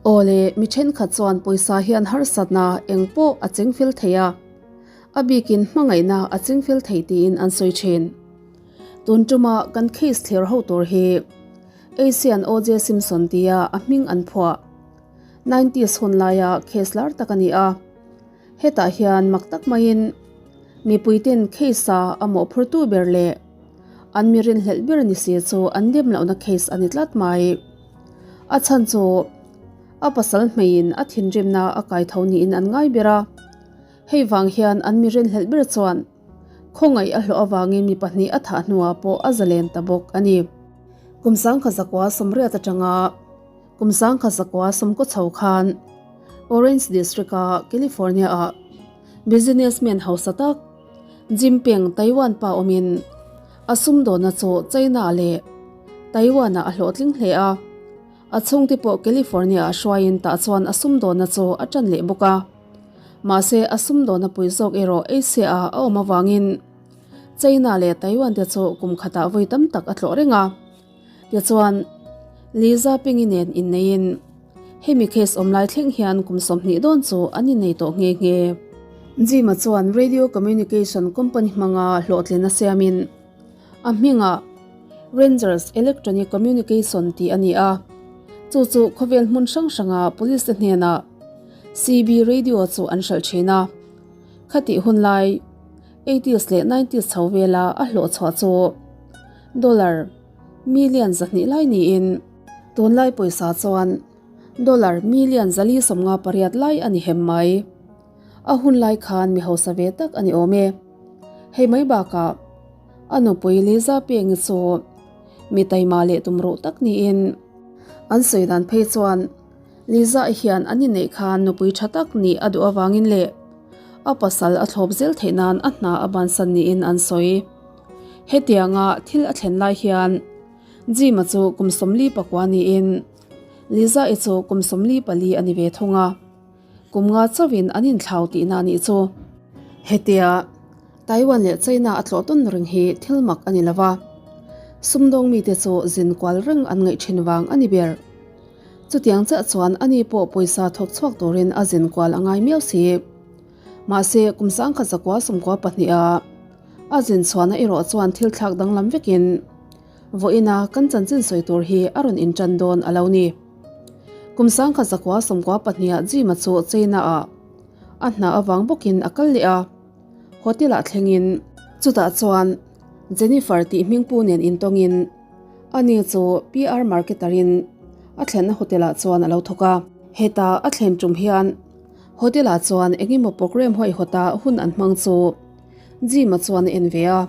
Aw le, mi thenkhat chuan pawisa hian harsatna eng pawh a chengfel thei a, a bikin hmangaihna a chengfel thei tiin an sawi thin. Tun tuma kan case thlir ho tur hi Asian OJ Simpson tia a hming an phuah. Nineties hun laia case lar tak a ni a. Hetah hian mak tak maiin mipuiten case a a mawhphurtu ber leh an mi rinhlelh ber ni si chu an dem lohna case a ni tlat mai. A chhan chu a pasal hmeiin a thinrimna a kai tho niin an ngai ber a. Hei vang hian an mi rinhlelh ber chuan khawngaih a hlawh avangin mi pahnih a thah hnuah pawh a zalen ta bawk a ni. Kum sangkha zakua sawmriat atanga Kum sangkhat zakua sawmkaw chho khan Orange District-a California-ah businessman hausa tak Jim Peng Taiwan pa awmin a sumdawnna chu China leh Taiwan-ah a hlawhtling hle a. A chhungte pawh California-ah hruaiin tah chuan a sumdawnna chu a tan leh bawk a. Mahse a sumdawnna pui zawk erawh Asia-ah a awm avangin China leh Taiwan te chu kum khatah vawi tam tak a tlawh reng a. Tichuan, Liza Pengi nen inneiin hemi case awm lai thleng hian kum 20 dawn chu an innei tawh nghe nghe. Jim-a chuan Radio Communication Company hmanga hlawhtlin a siamin a hmingah Rangers Electronic Communication tih a ni a, chu chu khawvel hmun hrang hranga police te hnenah CB radio chu an hralh thin a. Khatih hun lai eighties leh nineties chho vela a hlawhchhuah chu Dollar million 200 lai niin tunlai pawisa chuan dollar million 458 lai a ni hem mai. A hun lai khan mi hausa ve tak a ni awm e. Hei mai bakah a nupui Liza Pengi chu mi taima leh tumruh tak niin an sawi dan phei chuan Liza hian an inneih khan nupui tha tak nih a duh avangin leh a pasal a thlawp zel theih nan a hna a bansan niin an sawi. Hetianga thil a thlen lai hian Jim-a chu kum 44 niin Liza-i chu kum 44 a ni ve thung a, kum nga chauhin an inthlau tihna a nih chu. Hetia Taiwan leh China a tlawh tawn reng hi thil mak a ni lo va, sumdawng mite chu zin kual reng an ngaih thin vang a ni ber. Chutiang chiah chuan ani pawh pawisa thawk chhuak turin a zin kual a ngai miau si. Mahse kum 1992 a A zin chhuahna erawh chuan thil thlak danglam vekin vawiina kan chanchin sawi tur hi a rawn intan dawn a lo ni. Kum 1992 Jim-a chu China-ah a hna avang bawkin a kal leh a, hotel-ah thlengin chutah chuan Jennifer tih hmingpu nen intawngin ani chu PR marketer-in a thlenna hotel-ah chuan a lo thawk a. Heta a thlen tum hian hotel-ah chuan engemaw program huaihawta hun an hmang chu Jim-a chuan a en ve a,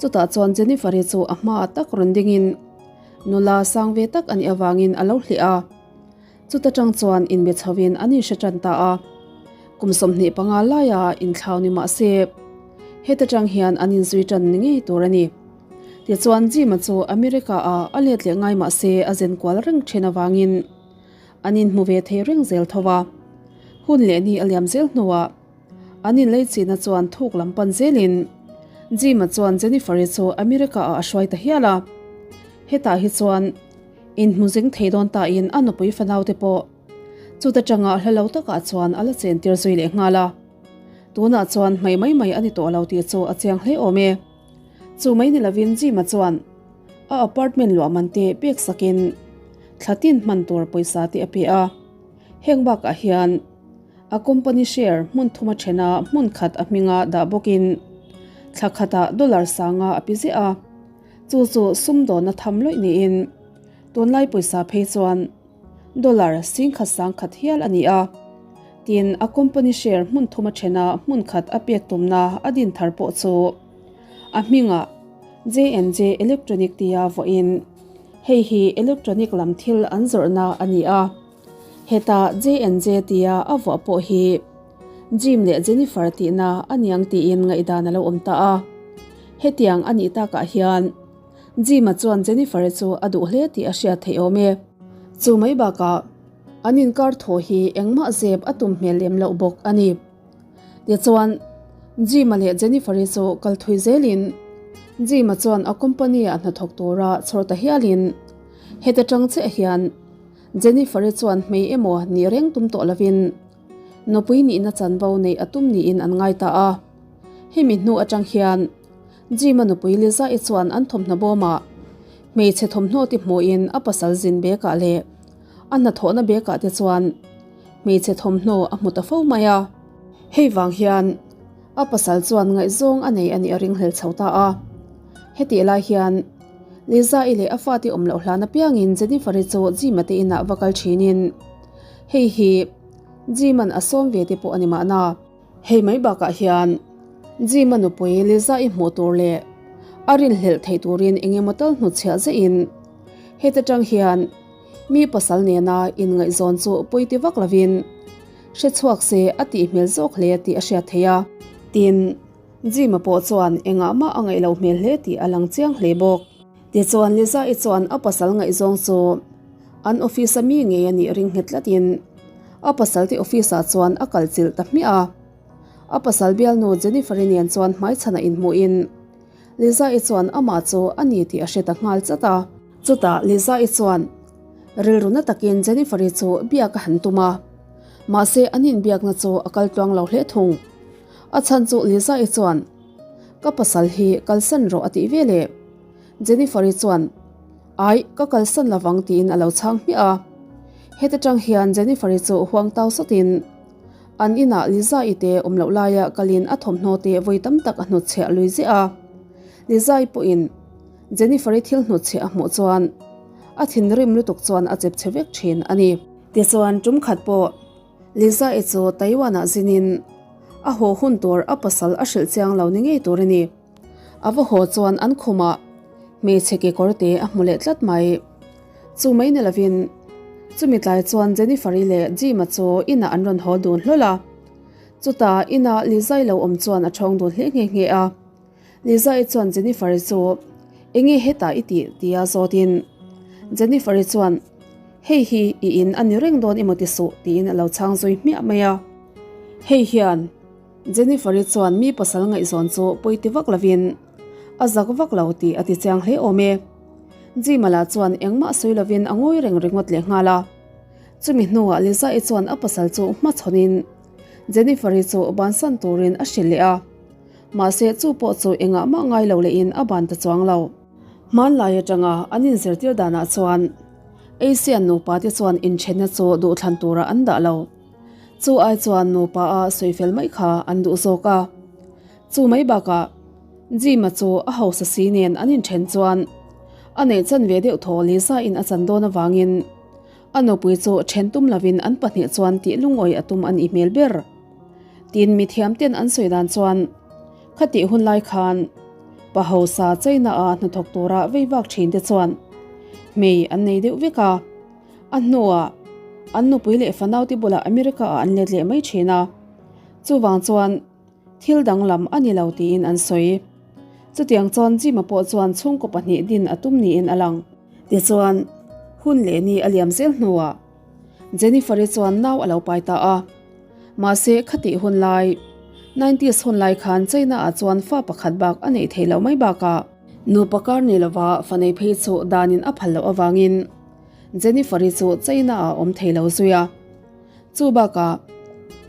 chutah chuan Jennifer-i chu a hmaah tak rawn dingin nula sang ve tak a nih avangin a lo hleh a, chuta tang chuan inbe chhovin an inhre tan ta a, kum 25 laia inthlau ni mah se heta tang hian an inzui tan ni ngei tur a ni. Tichuan Jim-a chu America-ah a let leh ngai mah se a zen kual reng thin avangin an inhmu ve thei reng zel tho a, hun leh ni a liam zel hnuah An inleichihna chuan thuk lam pan zelin Jim-a chuan Jennifer-i chu America-ah a hruai ta hial a. Hetah hi chuan inhmu zing thei dawn tain a nupui fanaute pawh chuta tanga hla lo takah chuan a la chentir zui leh nghal a. Tunah chuan hmei mai mai a ni tawh lo tih chu a chiang hle awm e. Chu mai ni lovin Jim-a chuan a apartment luah man te pek sakin thla tin hman tur pawisa te a pe a. Heng bakah hian A company share hmun thuma thena hmun khat a hminga dah bawkin thla khatah dollar sanga a pi ziah a, chu chu sumdawnna tham lawih niin tunlai pawisa phei chuan dollar singkhat sangkhat hial a ni a. Tin, a company share hmun thuma thena hmun khat a pek tumna a din thar pawh chu a hmingah J&J Electronic tia vawiin hei hi electronic lam thil an zawrhna a ni a. Heta J&J tia a vuah pawh hi Jim leh Jennifer tihna a niang tiin ngaihdan a lo awm ta a. Hetiang a nih takah hian Jim-a chuan Jennifer-i chu a duh hle tih a hriat theih awm e. Chu mai bakah an inkar thaw hi engmah zep a tum hmel lem loh bawk a ni. Tichuan, Jim-a leh Jennifer-i chu kal thui zelin Jim-a chuan a company-ah hnathawk tura chhawr ta hialin heta tang chiah hian. Jennifer-i chuan hmei emaw nih reng tum tawh lovin nupui nihna chanvo neih a tum niin an ngai ta a. Hemi hnu atang hian Jim-a nupui Liza-i chuan an thawmhnaw bawmah hmeichhe thawmhnaw ti hmuhin a pasal zin bekah leh a hnathawhna bekah te chuan hmeichhe thawmhnaw a hmu ta fo mai a. Hei vang hian a pasal chuan ngaihzawng a nei a nih a ringhlel chho ta a. Hetih lai hian Liza-i leh a fate awm loh hlan apiangin Jennifer-i chu Jim-a te inah va kal thinin hei hi Jim-a'n a sawm ve te pawh a ni mahna. Hei mai bakah hian Jim-a nupui Liza-i hmuh tur leh a rinhlelh theih turin eng emaw tal hnutchhiah zehin heta tang hian mi pasal nena inngaihzawn chu pawi ti vak lovin hre chhuak se a tih hmel zawk hle tih a hriat theih a. Tin, Jim-a pawh chuan engah mah a ngaih loh hmel hle tih a lang chiang hle bawk. Tichuan Liza-i chuan a pasal ngaihzawng chu an office-a mi ngei a nih ring nghet tlatin a pasalte office-ah chuan a kal chilh ta hmiah a. A pasal bialnu Jennifer-i nen chuan hmaichhanah inhmuhin Liza-i chuan amah chu a ni tih a hre ta nghal chat a. Chutah Liza-i chuan rilru na takin Jennifer-i chu biak a han tum a, mahse an inbiakna chu a kal tluang lo hle thung. A chhan chu Liza-i chuan Ka pasal hi kalsan rawh a tih veleh Jennifer-i chuan Aih, ka kalsan lovang tiin a lo chhang hmiah a. Heta tang hian Jennifer-i chu huang tau sawtin an inah Liza-i te awm loh laia kalin a thawmhnaw te vawi tam tak a hnutchhiah lui ziah a. Liza-i pawhin Jennifer-i thil hnutchhiah a hmuh chuan a thinrim lutuk chuan a chep chhe vek thin a ni. Tichuan tum khat pawh Liza-i chu Taiwan-ah zinin a haw hun tur a pasal a hrilh chiang lo ni ngei tur a ni. A va haw chuan an khumah hmeichhe kekawr te a hmu leh tlat mai. Chu mai ni lovin chumi tlai chuan Jennifer-i leh Jim-a chu inah an rawn haw dun hlawl a. Chutah inah Liza-i lo awm chuan a thawng dun hle nghe nghe a. Liza-i chuan Jennifer-i chu enge hetah i tih tia zawtin Jennifer-i chuan hei hi i in a ni reng dawn emaw ti suh tiin a lo chhang zui hmiah mai a. Hei hian Jennifer-i chuan mi pasal ngaihzawn chu pawi ti vak lovin a zak vak lo tih a ti chiang hle awm e. Jim-a lah chuan engmah sawi lovin a ngawi reng ringawt leh nghal a. Chumi hnuah Liza-i chuan a pasal chu hmachhawnin Jennifer-i chu bansan turin a hrilh leh a. Mahse chu pawh chu engah mah ngai lo lehin a ban ta chuang lo. Hmanlai atanga an inzirtir danah chuan Asian nupa te chuan inthenna chu duhthlan turah an dah lo. Chu ai chuan nupa a sawi fel mai kha an duh zawk a. Chu mai bakah Jim-a chu a hausa si nen an inthen chuan a neih chan ve deuh thaw Lisa in a chan dawn avangin a nupui chu then tum lovin an pahnih chuan tih lungawi a tum a nih hmel ber. Tin mithiam ten an sawi dan chuan khatih hun lai khan pa hausa China a hnathawk tura vei vak thin te chuan hmei an nei deuh vek a. A hnuah an nupui leh fanaute bulah America ah an let leh mai thin a, chuvang chuan thil danglam a ni lo tiin an sawi. Chutiang chuan Jim-a pawh chuan chhungkaw pahnih din a tum niin a lang. Tichuan, hun leh ni a liam zel hnuah Jennifer-i chuan nau a lo pai ta a. Mahse, khatih hun lai, nineties hun lai khan China-ah chuan fa pakhat bak a neih theih loh mai bakah, nupa kar ni lova fa nei phei chu danin a phal loh avangin, Jennifer-i chu China ah awm thei lo zui a. Chu bakah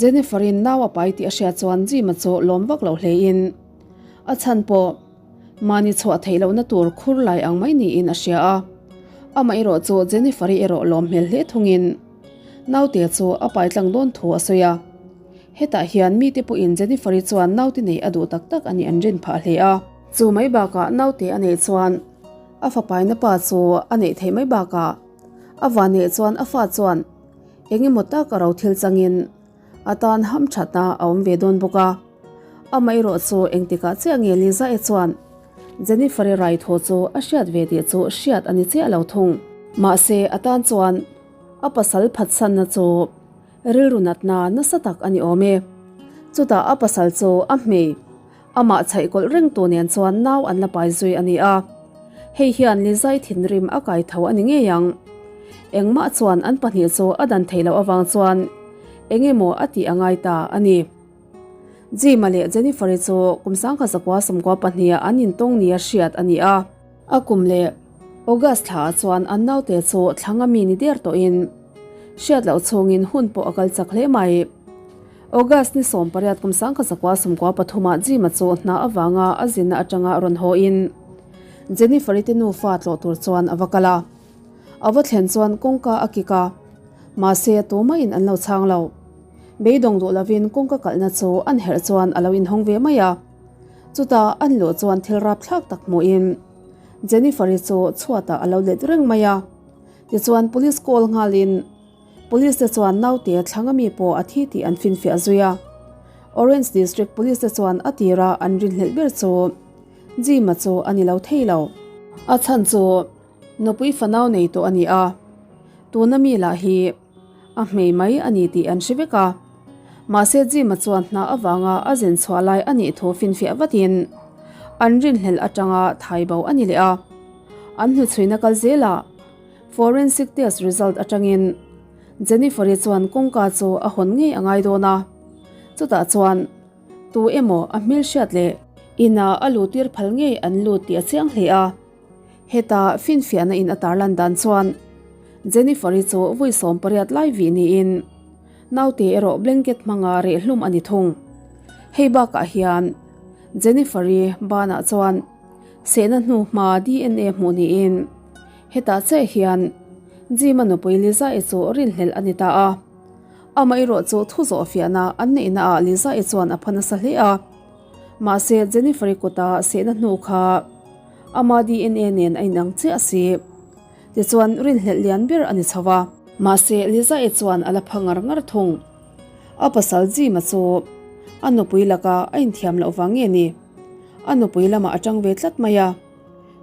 Jennifer-in nau a pai tih a hriat chuan Jim-a chu lawm vak loh hlein a chhan pawh mahni chhuah theih lohna tur khur lai ang mai niin a hria a. Amah erawh chu Jennifer-i erawh lawm hmel hle thungin naute chu a pai tlang dawn thu a sawi a. Hetah hian mite pawhin Jennifer-i chuan naute neih a duh tak tak a nih an rin phah hle a. Chu mai bakah naute a neih chuan A fapaina pa chu a neih theih mai bakah a vanneih chuan a fa chuan eng emaw tak a ro thil changin a tan hamthatna a awm ve dawn bawk a. Amaherawh chu engtikah chiah nge Liza-i chuan Jennifer-i rai thaw chu a hriat ve tih chu hriat a ni chiah lo thung. Mahse a tan chuan a pasal phatsanna chu rilru natna nasa tak a ni awm e. Chutah a pasal chu a hmei. Amah chhaih kawlh reng tu nen chuan nau an la pai zui a ni a, hei hian Lizai thinrim a kai tho a ni ngei ang. Engmah chuan an pahnih chu a dan theih loh avang chuan eng emaw a tih a ngai ta a ni. Jim-a leh Jennifer-i chu kum 1992 ah an intawng nia hriat a ni a. A kum leh. August thla ah chuan an naute chu thlanga mi ni der tawhin hriat loh chhungin hun pawh a kal chak hle mai. August ni 18 kum 1943 ah Jim-a chu hna avanga a zinna atanga rawn hawin Jennifer-i te nufa tlawh tur chuan a va kal a. A va thlen chuan kawngka a kik a, mahse tumah in an lo chhang lo. Beidawng duh lovin kawngka kalhna chu an herh chuan a lo inhawng ve mai a. Chutah an luh chuan thil rapthlak tak hmuhin Jennifer-i chu chhuatah a lo let reng mai a. Tichuan police call nghalin Police te chuan naute thlanga mi pawh a thi tih an finfiah zui a. Orange District Police te chuan a tira an rinhlelh ber chu Jim-a chu a ni lo thei lo. A chhan chu nupui fanau nei tawh a ni a, tuna mi lah hi a hmei mai a ni tih an hre vek a. Mahse Jim-a chuan hna avanga a zin chhuah lai a nih thu finfiah vatin an rinhlelh atanga thai bo a ni leh a. An hnuchhuina kal zelah Forensic test result atangin Jennifer-i chuan kawngka chu a hawn ngei a ngai dawn a, chutah chuan tu emaw a hmelhriat leh inah a luhtir phal ngei an lut tih a chiang hle a. Heta finfiahna in a tarlan dan chuan Jennifer-i chu vawi 18 lai vih niin naute erawh blanket hmanga reh hlum a ni thung. Hei bakah hian Jennifer-i banah chuan sehna hnu hma DNA hmuh niin Hetah chiah hian Jim-a nupui Liza-i chu rinhlelh a ni ta a. Amaherawh chu thu zawh fiahna an neihnaah Liza-i chuan a pha nasa hle a. Mahse, Jennifer-i kuta sehna hnu kha ama DNA nen a inang chiah si. Tichuan, rinhlelh lian ber a ni chho a. Mahse, Liza-i chuan a la pha ngar ngar thung. A pasal Jim-a chu a nupui laka a inthiam loh vang nge ni? A nupui lamah a tang ve tlat mai a.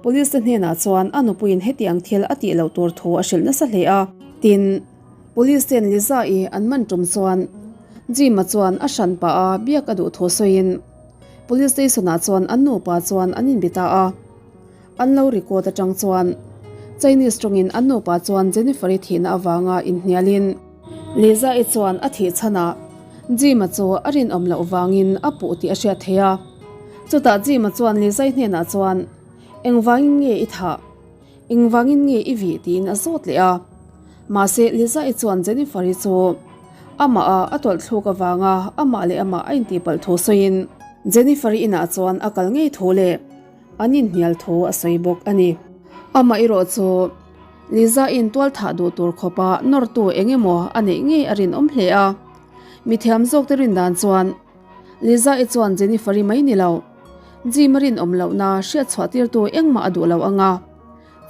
Police te hnenah chuan a nupuiin hetiang thil a tih loh tur thu a hrilh nasa hle a. Tin, Police ten Liza-i an man tum chuan Jim-a chuan a hran pah a biak a duh thu sawiin Police station-ah chuan an nupa chuan an inbi ta a. An lo record atang chuan Chinese tawngin an nupa chuan Jennifer-i thihna avanga inhnialin Liza-i chuan a thih chhanah Jim-a chu a rinawm loh vangin a puh tih a hriat theih a. Chutah Jim-a chuan Liza-i hnenah chuan, Engvangin nge i thah? Engvangin nge i vih? tiin a zawt leh a. Mahse, Liza-i chuan Jennifer-i chu amah a a tawlh thluk avanga amah leh amah a intihpalh thu sawiin Jennifer-i inah chuan a kal ngei thu leh an inhnial thu a sawi bawk a ni. Amaherawh chu Liza-in tual thah duh tur khawpa nawrtu eng emaw a neih ngei a rinawm hle a. Mithiam zawkte rin dan chuan Liza-i chuan Jennifer-i mai ni lo, Jim-a rinawm lohna hriat chhuah tirtu engmah a duh lo ang a,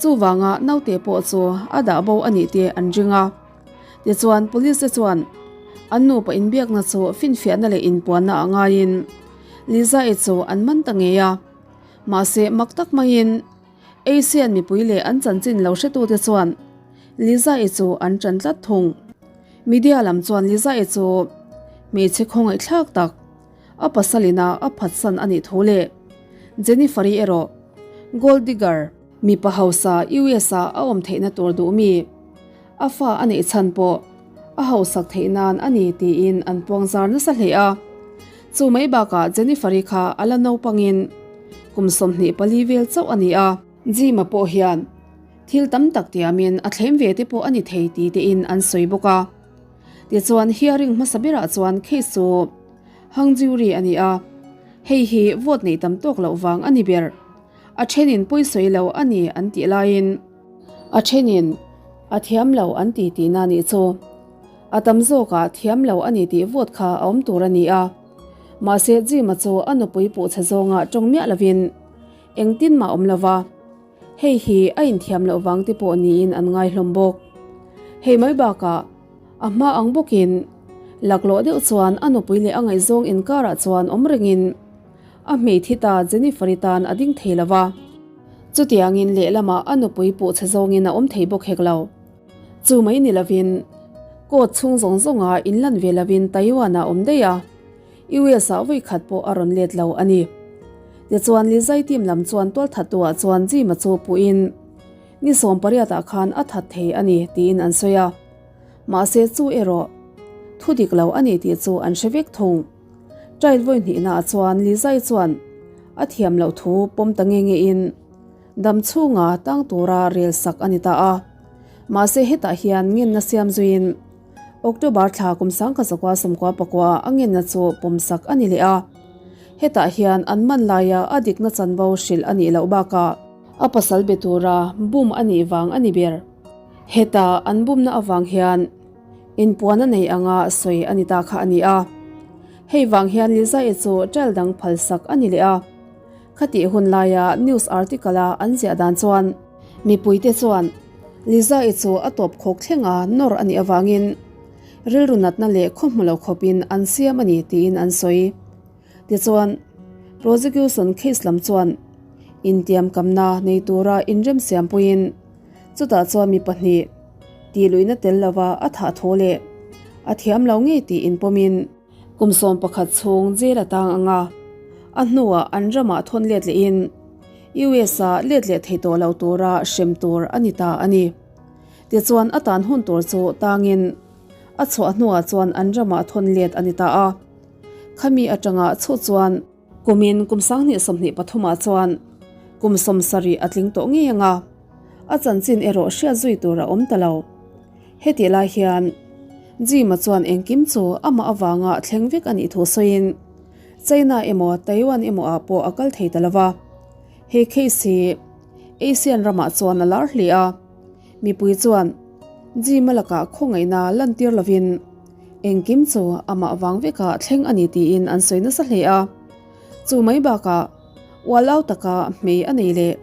chuvanga naute pawh chu a dah bo a nih te an ring a. Tichuan police te chuan an nupa inbiakna chu finfiahna leh inpuanna ah ngaiin Liza-i chu an man ta ngei a. Mahse mak tak maiin Asian mipui leh an chanchin lo hretute chuan Liza-i chu an ṭan tlat thung. Media lam chuan Liza-i chu hmeichhe khawngaihthlak tak a pasalina a phatsan a nih thu leh Jennifer-i erawh gold digger, mipa hausa US-a a awm theihna tur duh mi, a fa a neih chhan pawh a hausak theih nan a ni tiin an puang zar nasa hle a. Chu mai bakah Jennifer-i kha a la naupangin kum 24 vel chauh a ni a. Jim-a pawh hian thil tam tak tiamin a thlem ve te pawh a ni thei ti tein an sawi bawk a. Tichuan hearing hmasa berah chuan case chu hang jury a ni a, hei hi vote neih tam tawk loh vang a ni ber. A thenin pawisawi lo a ni an tih laiin a thenin a thiam lo an ti tihna nih chu. A tam zawkah thiam lo a ni tih vote kha a awm tur a ni a. Mahse Jim-a chu a nupui puhchhe zawngah tawng miah lovin engtin mah awm lova, hei hi a inthiam loh vang te pawh niin an ngai hlawm bawk. Hei mai bakah a hma ang bawkin laklawh deuh chuan a nupui leh a ngaihzawng inkarah chuan awm rengin A hmeithi ta Jennifer-i tan a ding thei lo va, chutiangin lehlamah a nupui puh chhe zawngin a awm thei bawk hek lo. Chu mai ni lovin, court chhung zawng zawnga inlan ve lovin Taiwan-ah awm daih a, US-ah vawi khat pawh a rawn let lo a ni. Tichuan, Lizai team lam chuan tualthattuah chuan Jim-a chu puhin ni 18 ah khan a that thei a ni tiin an sawi a, mahse chu erawh thu dik lo a ni tih chu an hre vek thung. Child vawi hnihnaah chuan Lizai chuan a thiam loh thu pawm ta nge nge in. Dam chhunga tang tura rel sak a ni ta a. Mahse hetah hian ngenna siam zuiin October thla kum 19 90 a ngenna chu pawm sak a ni leh a. Hetah hian an man laia a dikna chanvo hrilh a nih loh bakah a pasal be tura bum a nih vang a ni ber. Heta an bumna avang hian inpuan a nei anga sawi a ni ta kha a ni a. Hei vang hian Lizai chu trial dang phalsak a ni leh a. Khatih hun laia news article-a an ziah dan chuan mipuite chuan Lizai chu a tawp khawk thlenga nawr a nih avangin rilru natna leh khaw hmu lo khawpin an siam a ni tiin an sawi. Tichuan, prosecution case lam chuan intiamkamna nei tura inremsiampuiin chutah chuan mi pahnih tihluihna tel lova a thah tho leh a thiam lo ngei tih inpawmin kum 11 chhung jail a tang ang a, a hnuah an ramah thawn let lehin US-a let leh thei tawh lo tura hrem tur a ni ta a ni. Tichuan a tan hun tur chu tangin a chhuah hnuah chuan an ramah thawn let a ni ta a. Khami atanga chhuh chuan kumin kum 2023 ah chuan kum 70 a tling tawh ngei ang a, a chanchin erawh hriat zui tur a awm ta lo. Hetih lai hian Jim-a chuan engkim chu amah avanga thleng vek a nih thu sawiin China emaw Taiwan emaw ah pawh a kal thei ta lo va. He case hi Asian ramah chuan a lar hle a, mipui chuan Jim-a lakah khawngaihna lantir lovin engkim chu amah vang vekah thleng a ni tiin an sawi nasa hle a. Chu mai bakah ualau taka hmei a nei leh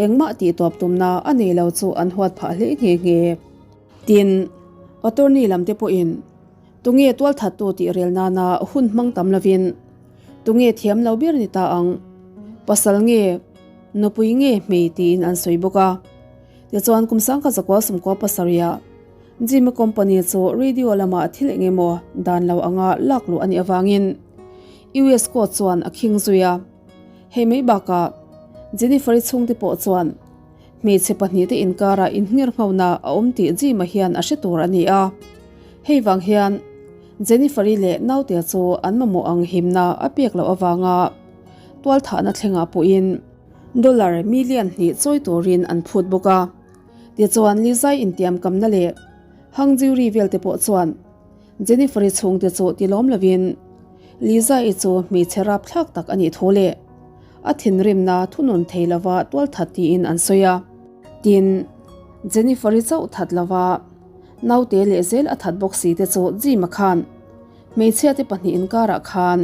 engmah tih tawp tumna a nei lo chu an huat phah hle nghe nghe. Tin, attorney lam te pawhin tunge tualthattu tih rel nana hun hmang tam lovin tunge thiam lo ber ni ta ang, pasal nge, nupui nge hmei tiin an sawi bawk a. Tichuan kum 1997 ah Jimmy Company chu radio lamah thil eng emaw dan lo anga lak luh a nih avangin US court chuan a khing zui a. Hei mai bakah Jennifer-i chhungte pawh chuan hmeichhe pahnihte inkarah inhngir nghona a awm tih Jim-a hian a hre tur a ni a. Hei vang hian Jennifer-i leh naute chu an mamawh ang himna a pek loh avanga tualthahna thlengah pawhin dollar million hnih chawi turin an phut bawk a. Tichuan Lizai intiamkamna leh Hang Jiuri vel te pawh chuan Jennifer-i chhungte chu ti lawm lovin Lisa-i chu hmeichhe rapthlak tak a nih thu leh a thinrimna thunun thei lova tualthat tiin an sawi a. Tin, Jennifer-i chauh that lova naute leh zel a that bawk si te chu Jim-a khan hmeichhia te pahnih inkarah khan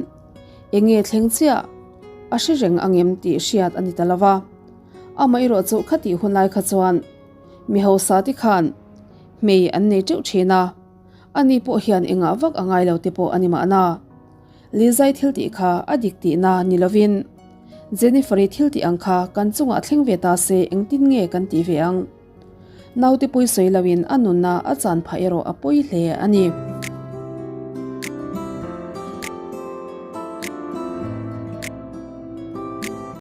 eng nge thleng chiah a hre reng angem tih hriat a ni ta lova. Amaherawh chu khatih hun lai kha chuan mi hausa te khan hmei an nei teuh thin a. Ani pawh hian engah vak a ngai lo te pawh a ni mahna. Lizai thil tih kha a dik tihna ni lovin Jennifer-i thil tih ang kha kan chungah thleng ve ta se engtin nge kan tih ve ang? Naute pawi sawi loin a nunna a chan phah erawh a pawi hle a ni.